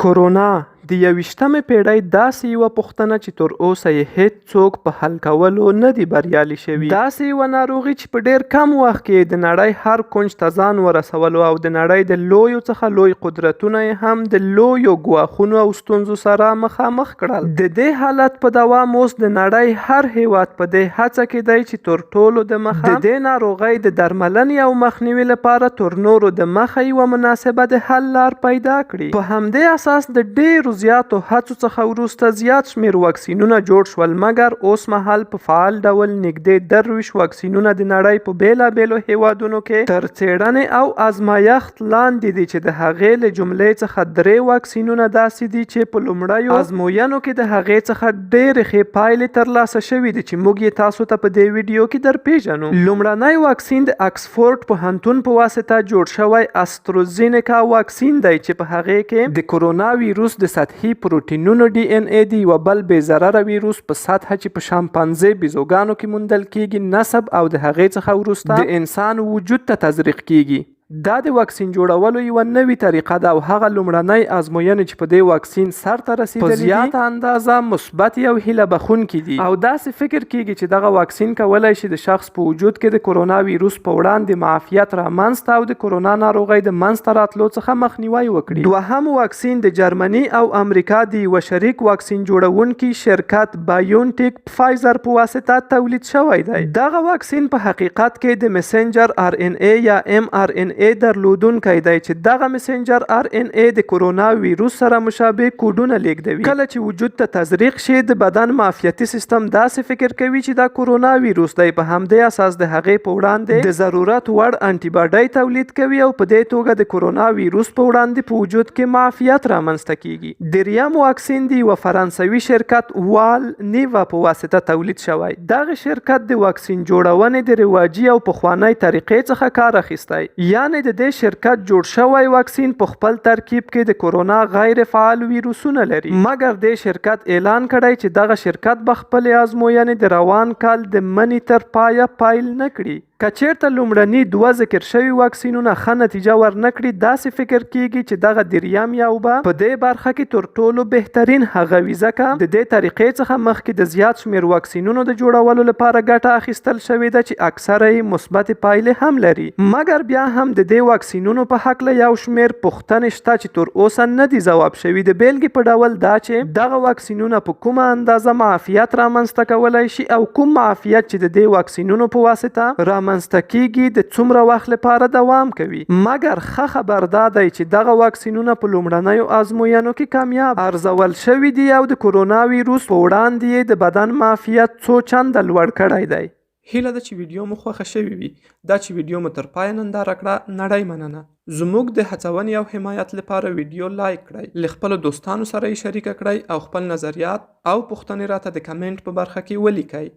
کرونا، د 21مې پېړۍ داسې یوه پوښتنه چې تر اوسه یې هېڅوک په حل کولو نه دي بریالي شوي. داسې یوه ناروغي چې په ډېر کم وخت کې یې د نړۍ هر کونج ته ځان ورسولو او د نړۍ د لویو څخه لوی قدرتونه یې هم د لویو ګواښونو او ستونزو سره مخامخ کړل. د دې حالت په دوام اوس د نړۍ هر هېواد په دې هڅه کې دی چې تر ټولو د مخه د دې ناروغۍ د درملنې او مخنیوي لپاره تر نورو د مخه یوه مناسبه د حل لار پیدا کړي. په همدې اساس د ډېرو زیاتو هڅو څخه وروسته زیات شمېر واکسینونه جوړ شول، مګر اوس مهال په فعال ډول نږدې 23 واکسینونه د نړۍ په بېلابېلو هېوادونو کې تر څېړنې او ازمایښت لاندې دي چې د هغې له جملې څخه درې واکسینونه داسې دي چې په لومړیو ازموینو کې د هغې څخه ډېرې ښې پایلې ترلاسه شوې دي چې موږ یې تاسو ته په دې ویډیو کې درپېژنو. لومړنی واکسین د اکسفورډ پوهنتون په واسطه جوړ شوی استروزینکا واکسین دی چې په هغې کې د کرونا ویروس د سطحي پروټینونو ډي ان ای د یوه بل بې ضرره ویروس په سطحه چې په شامپانزې بیزوګانو کې موندل کیږي نصب او د هغې څخه وروسته د انسان وجود ته تزریق کیږي. دا د واکسین جوړولو یوه نوې طریقه ده او هغه لومړنۍ ازموینې چې په دې واکسین سرته رسېدلې دي، په زیاته اندازه مثبتې او هیله بخښونکې دي او داسې فکر کیږي چې دغه واکسین کولای شي د شخص په وجود کې د کرونا ویروس په وړاندې معافیت رامنځته او د کرونا ناروغۍ د منځته راتلو څخه مخنیوی وکړي. دوهم واکسین د جرمني او امریکا د یوه شریک واکسین جوړونکي شرکت بایونټیک فایزر په واسطه تولید شوی دی. دغه واکسین په حقیقت کې د مسنجر آر ان ای یا ایم آر ان ای درلودونکی دی چې دغه مسنجر آر ان ای د کرونا ویروس سره مشابه کوډونه لیږدوي. کله چې وجود ته تزریق شي، د بدن معافیتي سیستم داسې فکر کوي چې دا کرونا ویروس دی، په همدې اساس د هغې په وړاندې د ضرورت وړ انټي باډۍ تولید کوي او په دې توګه د کرونا ویروس په وړاندې په وجود کې معافیت رامنځته کیږي. دریم واکسین د یوه فرانسوي شرکت وال نیوا په واسطه تولید شوی. دغه شرکت د واکسین جوړونې د رواجي او پخوانۍ طریقې څخه کار اخیستی، یعنې د دې شرکت جوړ شوی واکسین په خپل ترکیب کې د کرونا غیر فعال ویروسونه لري. مګر دې شرکت اعلان کړی چې دغه شرکت به خپلې ازموینې د روان کال د مني تر پایه پیل نه کړي. که چېرته لومړني دوه ذکر شوي واکسینونه ښه نتیجه ورنه کړي، داسې فکر کېږي چې دغه دریم یو به په دې برخه کې تر ټولو بهترین هغه وي، ځکه د دې طریقې څخه مخکې د زیات شمېر واکسینونو د جوړولو لپاره ګټه اخیستل شوې ده چې اکثره یې مثبتې پایلې هم لري. مګر بیا هم د دې واکسینونو په هکله یو شمېر پوښتنې شته چې تر اوسه نه دي ځواب شوي، د بېلګې په ډول دا چې دغه واکسینونه په کومه اندازه معافیت رامنځته کولای شي او کوم معافیت چې د دې واکسینونو په واسطه رامنځته کیږي د څومره وخت لپاره دوام کوي. مګر ښه خبر دا دی چې دغه واکسینونه په لومړنیو ازموینو کې کامیاب ارزول شوي دي او د کرونا ویروس په وړاندې یې د بدن معافیت څو چنده لوړ کړی دی. هیله ده چې ویډیو مو خوښه شوې وي. دا چې ویډیو مو تر پایه ننداره کړه، نړۍ مننه. زموږ د هڅونې او حمایت لپاره ویډیو لایک کړئ، له خپلو دوستانو سره یې شریکه کړئ او خپل نظریات او پوښتنې راته د کمنټ په برخه کې ولیکئ.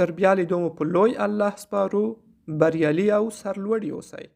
تر بیا لیدو مو په لوی الله سپارو، بریالي او سرلوړي اوسئ.